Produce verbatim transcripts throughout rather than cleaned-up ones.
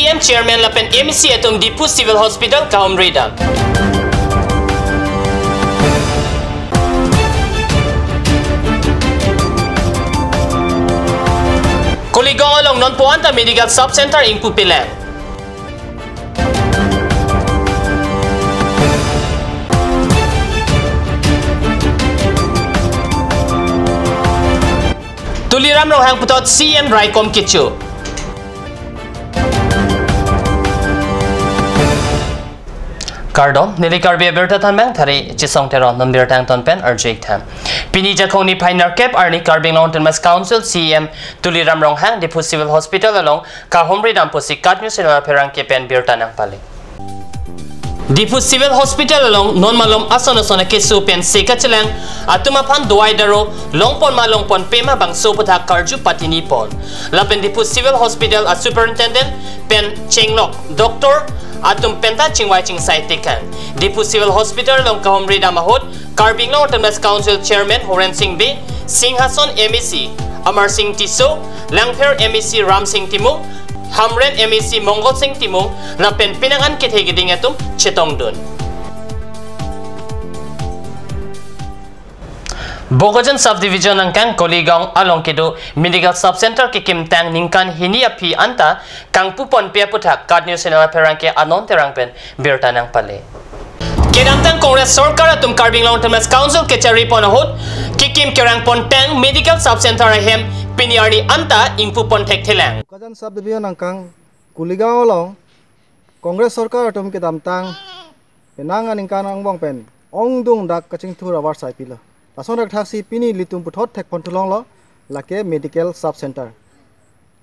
M chairman lapen M A C atum Diphu Civil Hospital kahumri dam. Kuligong along non puan ta medical sub center ingpu pilang. Tuliram Ronghang puthot C M raikom kecho. Kardom, neli Karbi Abirta Thanbang thari Chisong Teron, non birta angton pen arju-ik tha. Pini Jakhong niphai nerkep arni Karbi Anglong Autonomous Council C M Tuliram Ronghang Diphu Civil Hospital along kahumri dam pusi KAT News Channel apherangke pen birta nangpale. Diphu Civil Hospital along non malom ason ason akeso pen se kachelang atum aphan dawai daro longpon ma longponpe ma bangso aputhak karju patini pon. Lapen Diphu Civil Hospital a Superintendent pen chenglok doctor atum penta chingvai chingsai tekang. Diphu Civil Hospital along kahumri dam ahut Karbi Anglong Autonomous Council Chairman Horen Sing Bey, Singhason M A C Amar Sing Tisso, Langpher M A C Ram Sing Timung, Hamren M A C Mongol Sing Timung, lapen penang an kethe keding atum chetongdun. Bokajan Subdivision angkang Kuligong along kedo Medical Sub Center kekimtang ningkan hini aphi anta kangpuponpe aputhak KAT News Channel apherangke Anon Terang pen birta nangpale. Kedamtang Congress sorkar atum Karbi Anglong Autonomous Council kecharipon ahut kekim kerangpontang Medical Sub Center ahem pini arni anta ingpupon thekthelang. Bokajan Subdivision angkang Kuligong along Congress sorkar atum kedamtang penang aningkan angbong pen ongdung dak kachingthur avarsai pilo. Lason dak thaksi pini ilitum puthot thekpon thulonglo, lake Medical Sub Center.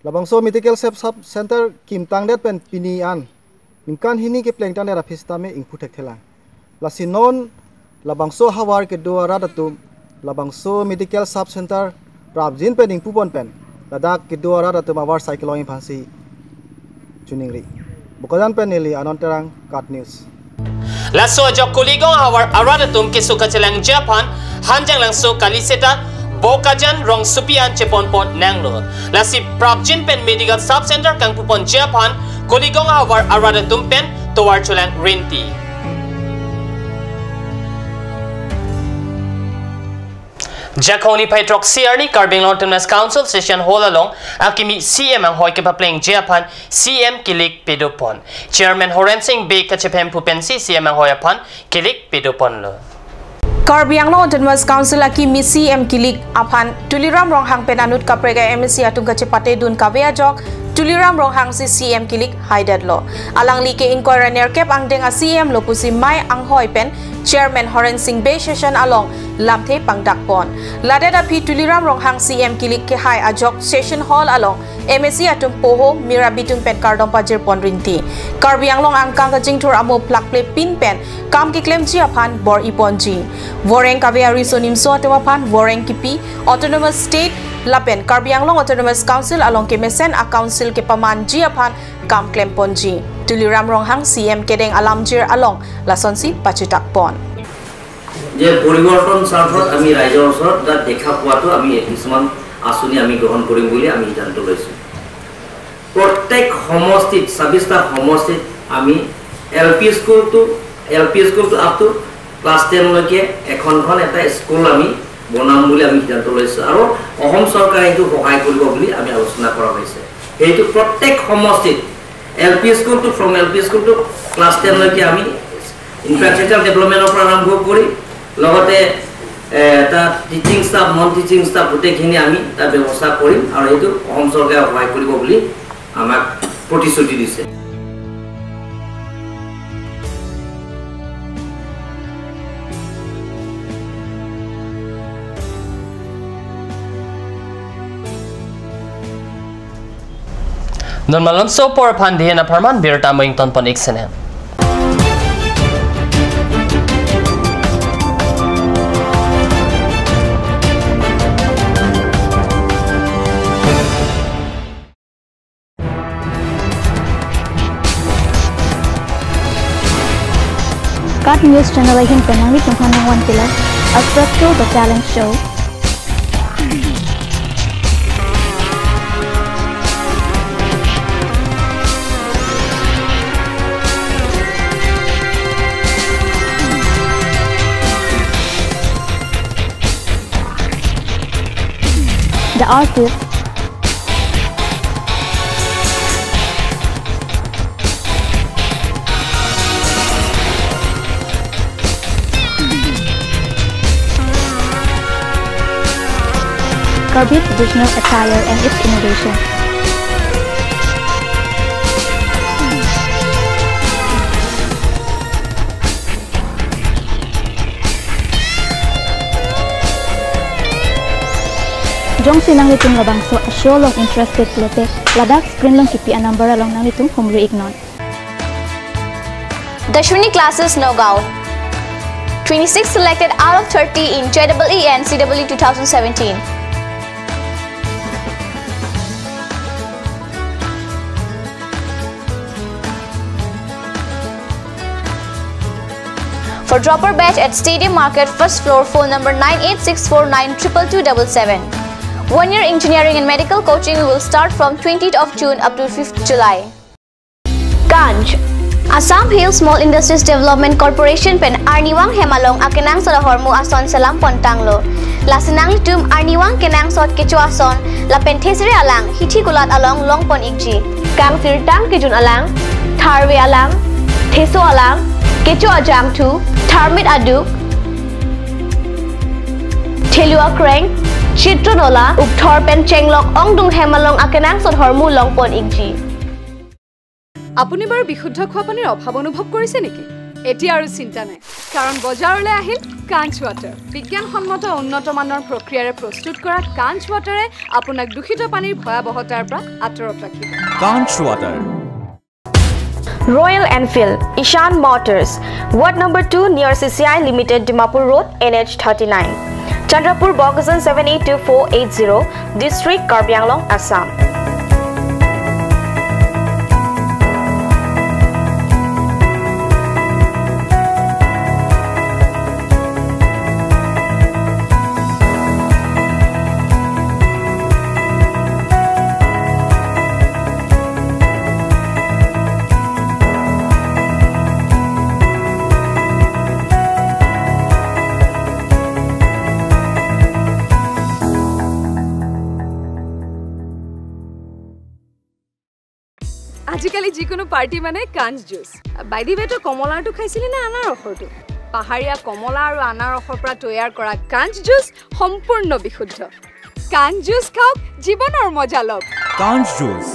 Labangso Medical Sub, Sub Center kimtangdet pen pini an ningkan hini keplengtangdet aphi sitame ingpu thekthelang. Lasi non labangso ahavar kedo arat atum labangso Medical Sub Center prapjin pen ingpupon pen ladak kedo arat atum avarsai kelongji aphansi choningri. Bokajan pen neli Anon Terang, KAT News. Laso ajok Kuligong ahavar arat atum keso kachelangji aphan Hanjanglangso kali seta Bokajan rongsopi an cheponpon nanglo. Lasi prapjin pen Medical Sub Center kangpuponji aphan Kuligong ahavar arat atum pen tovar cholang rinti. Jakhong niphai throksi arni Karbi Anglong Autonomous Council Session Hall along akimi C M anghoi kepaplengji aphan C M kilik pedopon. Chairman Horen Sing Bey kachephem pu pensi C M anghoi aphan kilik pedoponlo. Karbi Anglong Autonomous Council akimi C M kilik aphan Tuliram Ronghang pen anut kaprek a M A C atum kachepatedun kave ajok Tuliram Ronghang si C M kilik haidetlo. Alangli ke ingkoi ra nerkep angdeng a C M lo pusi mei anghoi pen Chairman Horen Sing Bey session along lamthe pangdakpon. Ladet aphi Tuliram Ronghang C M kilik kehai ajok Session Hall along M A C atum poho mira bitung pen kardom pajirpon rinti. Karbi Anglong angkang kachingthur amo plakple pin pen kam keklemji aphan bor-iponji. Voreng kave ariso nimso atum aphan voreng kipi, Autonomous State lapen Karbi Anglong Autonomous Council along kemesen a council kepamanji aphan kam klemponji. Tuliram Ronghang C M kedeng alamjir along lasonsi pachitakpon. যে পৰিৱৰ্তন স্বাৰ্থত আমি ৰাইজৰ ওচৰত তাত দেখা পোৱাটো আমি কিছুমান আঁচনি আমি গ্ৰহণ কৰিম বুলি আমি সিদ্ধান্ত লৈছোঁ। প্ৰত্যেক সমষ্টিত, ছাব্বিছটা সমষ্টিত আমি এল পি স্কুলটো, এল পি স্কুলটো আপ টু ক্লাছ টেনলৈকে এখনখন এটা স্কুল আমি বনাম বুলি আমি সিদ্ধান্ত লৈছোঁ আৰু অসম চৰকাৰে এইটো সহায় কৰিব বুলি আমি আলোচনা কৰা হৈছে। সেইটো প্ৰত্যেক সমষ্টিত এল পি স্কুলটো, ফ্ৰম এল পি স্কুলটো ক্লাছ টেনলৈকে আমি ইনফ্ৰাষ্ট্ৰাকচাৰ ডেভেলপমেণ্টৰ পৰা আৰম্ভ কৰি লগতে, এ, তাত teaching staff, non teaching staff গোটেইখিনি আমি তাত ব্যৱস্থা কৰিম আৰু সেইটো অসম চৰকাৰে সহায় কৰিব বুলি আমাক প্ৰতিশ্ৰুতি দিছে। Non malomso apor aphan dihen apharman birta mo ingtonpon-ik sene. KAT News Channel ahin pen nangli tunghan nangvan kila Astro The Talent Show. The artist. Karbi traditional attire and its innovation. Jongsi nanglitum labangso a-show along interested pulote, ladak screen along kipi a-number along nanglitum humri iknon. Dashwini Classes, Nagaon. Twenty-six selected out of thirty in J E E and C E E two thousand seventeen. For dropper batch at Stadium Market, first floor, phone number nine eight six four nine triple two double seven. One year engineering and medical coaching will start from twentieth of June up to fifth July. Kanch. Assam Hill Small Industries Development Corporation pen Arnivang hem along akenangsot ahormu ason selam pon tanglo. Lasi nanglitum Arnivang kenangsot kecho ason lapen thesere alang hithi kulat along long pon ikji. Kangsirtang kejun alang, tharve alang, theso alang, kecho ajangthu, tharmit aduk, thelu akreng, chitro nola, ukthor pen chenglok ongdung hem along akenangsot hormu long pon ikji. আপুনি বাৰু বিশুদ্ধ খোৱা পানীৰ অভাৱ অনুভৱ কৰিছে নেকি? এতিয়া আৰু চিন্তা নাই, কাৰণ বজাৰলৈ আহিল কাঞ্চ ৱাটাৰ। বিজ্ঞানসন্মত উন্নত মানৰ প্ৰক্ৰিয়াৰে প্ৰস্তুত কৰা কাঞ্চ ৱাটাৰে আপোনাক দূষিত পানীৰ ভয়াৱহতাৰ পৰা আঁতৰত ৰাখিব। Kanch Water. Royal Enfield, Ishan Motors, Ward number two near C C I Limited, Dimapur Road, N H thirty-nine, Chandrapur, Bokajan seven eight two four eight zero, District, Karbi Anglong, Assam. আজিকালি যিকোনো পাৰ্টি মানে কাঞ্চ juice. By the ৱে, তই কমলাৰটো খাইছিলি নে আনাৰসৰটো? পাহাৰীয়া কমলা আৰু আনাৰসৰ পৰা তৈয়াৰ কৰা কাঞ্চ জুচ সম্পূৰ্ণ বিশুদ্ধ। কাঞ্চ জুচ খাওক, জীৱনৰ মজা লওক। Kanch Juice.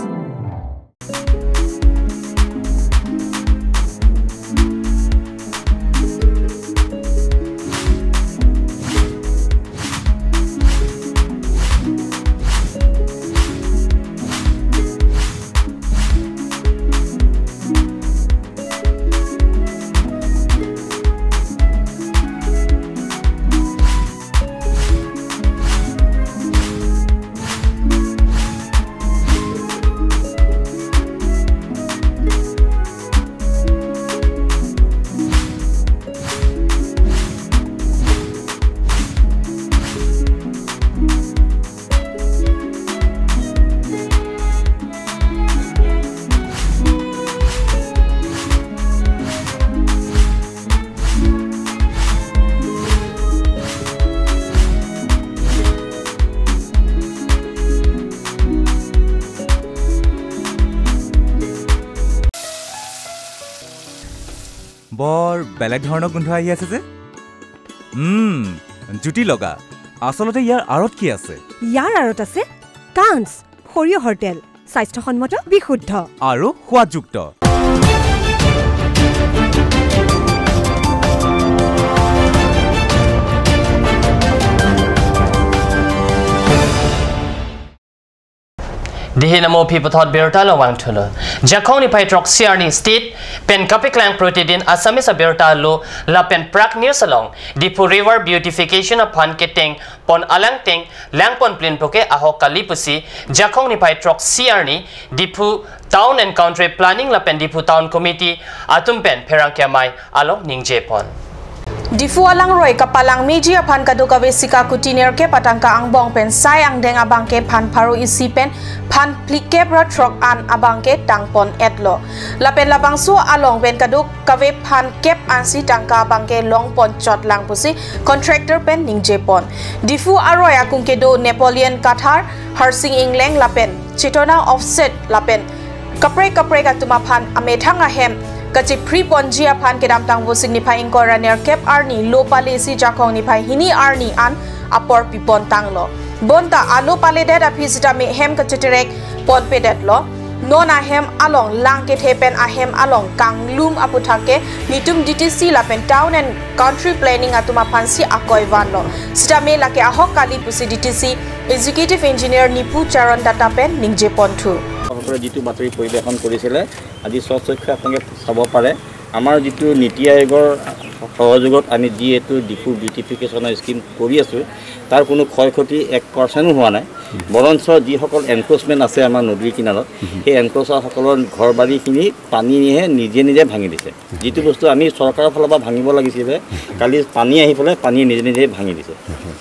বৰ বেলেগ ধৰণৰ গোন্ধ আহি আছে যে। উম, জুতি লগা। আচলতে ইয়াৰ আঁৰত কি আছে? ইয়াৰ আঁৰত আছে কাঞ্চ, সৰিয়হৰ তেল, স্বাস্থ্যসন্মত, বিশুদ্ধ। আৰু সোৱাদযুক্ত। Dihi namo pi puthot birta lo vangthulo. Jakhong niphai throksi arni state pen kapeklang Pratidin Assamese abirta lo lapen Prag News along Diphu River beautification aphan keteng pon alangteng lang pon plin puke ahok kali pusi Jakhong niphai throksi arni Diphu Town and Country Planning lapen Diphu Town Committee atum pen pherangke amei along ningje pon. Diphu alangroi kapalang meji aphan kadokave sika kuti nerkep atangka angbong pen sai angdeng abangke phan pharo isi pen phan phlikep ra throk an abangke tangpon-etlo. Lapen labangso along pen kadokave phan kep ansi tangka abangke longpon chotlang pusi contractor pen ningjepon. Diphu aroi akung kedo Napoleon Kathar, Harsing Ingleng lapen Chetona Offset lapen kaprek kaprek atum aphan amethang ahem kachipri ponji aphan kedamtang Vosik niphai ingkoi ra nerkep arni lo palesi Jakhong niphai hini arni an apor pipon tanglo. Bonta alo paledet aphi sitame hem kachiterek ponpedetlo. Non ahem along lang kethe pen ahem along kanglum aputhak ke nitum D T C lapen Town and Country Planning atum aphansi akoi vanlo. Sitame lake ahok kali pusi D T C Executive Engineer Nipu Charan Datta pen ningjeponthu. সকলোৱে যিটো বাতৰি পৰিৱেশন কৰিছিলে, আজি স্বচক্ষে আপোনালোকে চাব পাৰে। আমাৰ যিটো নীতি আয়োগৰ সহযোগত আমি যি এইটো ডিফু বিউটিফিকেশ্যনৰ স্কিম কৰি আছোঁ, তাৰ কোনো ক্ষয় ক্ষতি এক পাৰ্চেণ্টো হোৱা নাই। বৰঞ্চ যিসকল এনক্ৰ'চমেণ্ট আছে আমাৰ নদীৰ কিনাৰত, সেই এনক্ৰ'চাৰসকলৰ ঘৰ বাৰীখিনি পানীয়ে নিজে নিজে ভাঙি দিছে। যিটো বস্তু আমি চৰকাৰৰ ফালৰ পৰা ভাঙিব লাগিছিলে, কালি পানী আহি পেলাই পানীয়ে নিজে নিজে ভাঙি দিছে।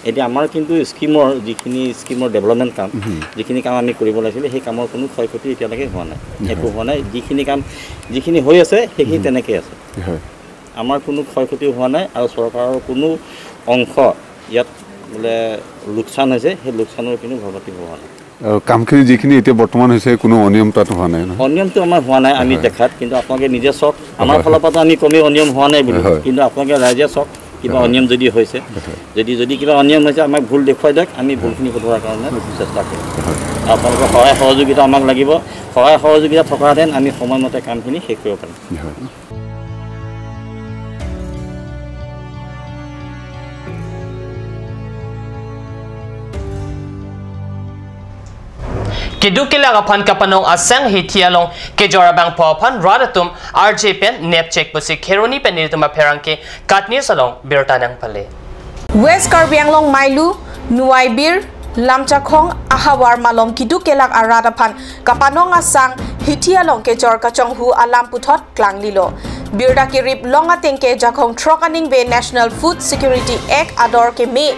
এতিয়া আমাৰ কিন্তু স্কিমৰ যিখিনি স্কিমৰ ডেভেলপমেণ্ট কাম, যিখিনি কাম আমি কৰিব লাগিছিলে, সেই কামৰ কোনো ক্ষয় ক্ষতি এতিয়ালৈকে হোৱা নাই, একো হোৱা নাই। যিখিনি কাম, যিখিনি হৈ আছে, সেইখিনি তেনেকেই আছে। হয়। আমাৰ কোনো ক্ষয় ক্ষতি হোৱা নাই আৰু চৰকাৰৰ কোনো অংশ ইয়াত বোলে লোকচান হৈছে, সেই লোকচানৰ কোনো ভৰপাতি হোৱা নাই। আৰু কামখিনি যিখিনি এতিয়া বৰ্তমান হৈছে, কোনো অনিয়ম তাত হোৱা নাই নহয়? অনিয়মটো আমাৰ হোৱা নাই আমি হয়। দেখাত, কিন্তু আপোনালোকে নিজে চাওক। আমাৰ হয়। ফালৰ পৰাতো আমি কমেই অনিয়ম হোৱা নাই বুলি, হয়। কিন্তু আপোনালোকে ৰাইজে চাওক, কিবা হয়। অনিয়ম যদি হৈছে, হয়। যদি, যদি কিবা অনিয়ম হৈছে, আমাক ভুল দেখুৱাই দিয়ক, আমি ভুলখিনি শুধৰোৱাৰ কাৰণে চেষ্টা কৰিম। হয়। আপোনালোকৰ সহায় সহযোগিতা আমাক লাগিব, সহায় সহযোগিতা থকাহেঁতেন আমি সময়মতে কামখিনি শেষ কৰিব পাৰিম। হয়। Keduk kelak aphan kapanong asang hithi along kejor abangphu aphan rat atum arje pen nepchek pusi Kheroni pen nelitum apherangke KAT News along birta nangpale. West Karbi Anglong Mailu, Nuaibir, Lamchakhong ahavar malom keduk kelak arat aphan kapanong asang hithi along kejor kachonghu alam puthot klanglilo. Birta kerip long atengke Jakhong throk aningve National Food Security Act ador keme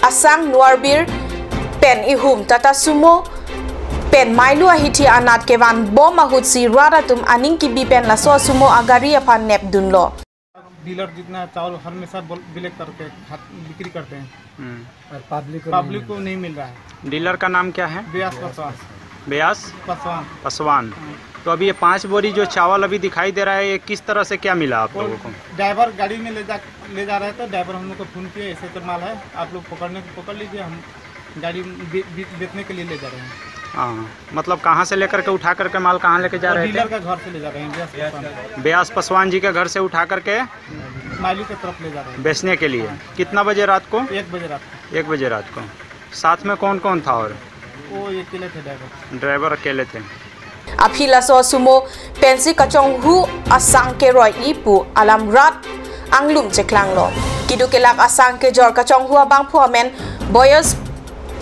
asang Nuaibir pen ihum Tata Sumo pen Mailu ahithi anat kevan bom ahutsi rat atum aning kebi pen laso sumo agari aphan nepdunlo. Dealer जितना चावल हमेशा बोल-, ब्लैक करके खात-, बिक्री करते हैं। हम्म। और पब्लिक को पब्लिक नहीं को मिल नहीं मिल रहा है। डीलर का नाम क्या है? ब्यास पासवान। ब्यास? पासवान। पासवान। हाँ। तो अभी ये पाँच बोरी जो चावल अभी दिखाई दे रहा है, ये किस तरह से क्या मिला आप वो लोगों को? ड्राइवर गाड़ी में ले जा, ले जा रहे थे, ड्राइवर हम लोग को फोन किए, "ऐसे तो माल है, आप लोग पकड़ने को पकड़ लीजिए, हम गाड़ी बे-, बे-, बेचने के लिए ले जा रहे हैं।" हाँ, मतलब कहाँ से लेकर के, उठा करके माल कहाँ लेके जा वो रहे थे? डीलर का घर से ले जा रहे हैं, ब्यास पासवान। ब्यास पासवान जी के घर से उठा करके माइली की तरफ ले जा रहे हैं। बेचने के लिए। हाँ। कितना बजे रात को? एक बजे रात को। एक बजे रात को। साथ में कौन कौन था और? वो अकेले थे ड्राइवर। ड्राइवर अकेले थे। Aphi laso sumo pensi kachonghu asang keroi-i pu alam rat anglum cheklanglo. Keduk kelak asang kejor kachonghu abangphu amen Boyas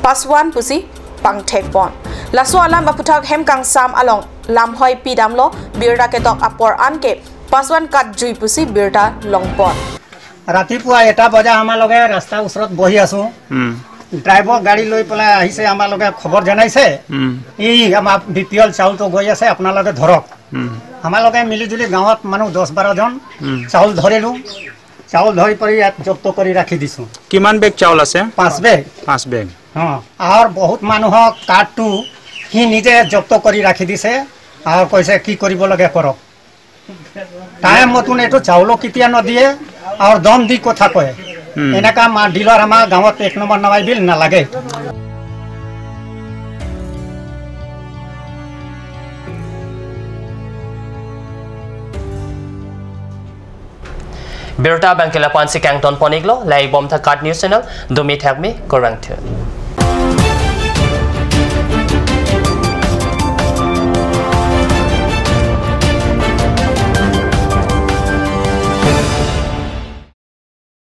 Paswan pusi pangthekpon. Laso alam aputhak hem kangsam along lamhoi pidamlo, birta ketok apor anke Paswan katjui pusi birta longpon. ৰাতিপুৱা এটা বজা আমাৰ লগে ৰাস্তাৰ ওচৰত বহি আছো। হুম। ড্ৰাইভাৰ গাড়ী লৈ পেলাই আহিছে, আমাৰ লগে খবৰ জনাইছে, হুম। "এই আমাৰ বি পি এল চাউলটো গৈ আছে, আপোনালোকে ধৰক।" হুম। আমাৰ লগে মিলি জুলি গাঁৱত মানুহ দহ বাৰ জন হুম। চাউল ধৰিলো। চাউল ধৰি কৰি ইয়াত জব্দ কৰি ৰাখি দিছো। কিমান বেগ চাউল আছে? পাঁচ বেগ। পাঁচ বেগ। অ, আৰু বহুত মানুহক কাৰ্ডটো সি নিজে জব্দ কৰি ৰাখি দিছে আৰু কৈছে কি কৰিব লাগে কৰক। টাইম মতন এইটো চাউলো কেতিয়া নদিয়ে আৰু দম দি কথা কয়। হুম। এনেকা মা-, ডিলাৰ আমাৰ গাঁৱত এক নম্বৰ নামাই বিল নালাগে। Birta abangke lapu-ansi kangtonpon-iklo, lahai bom tha KAT News Channel, dumi thakmi, kurvangthu.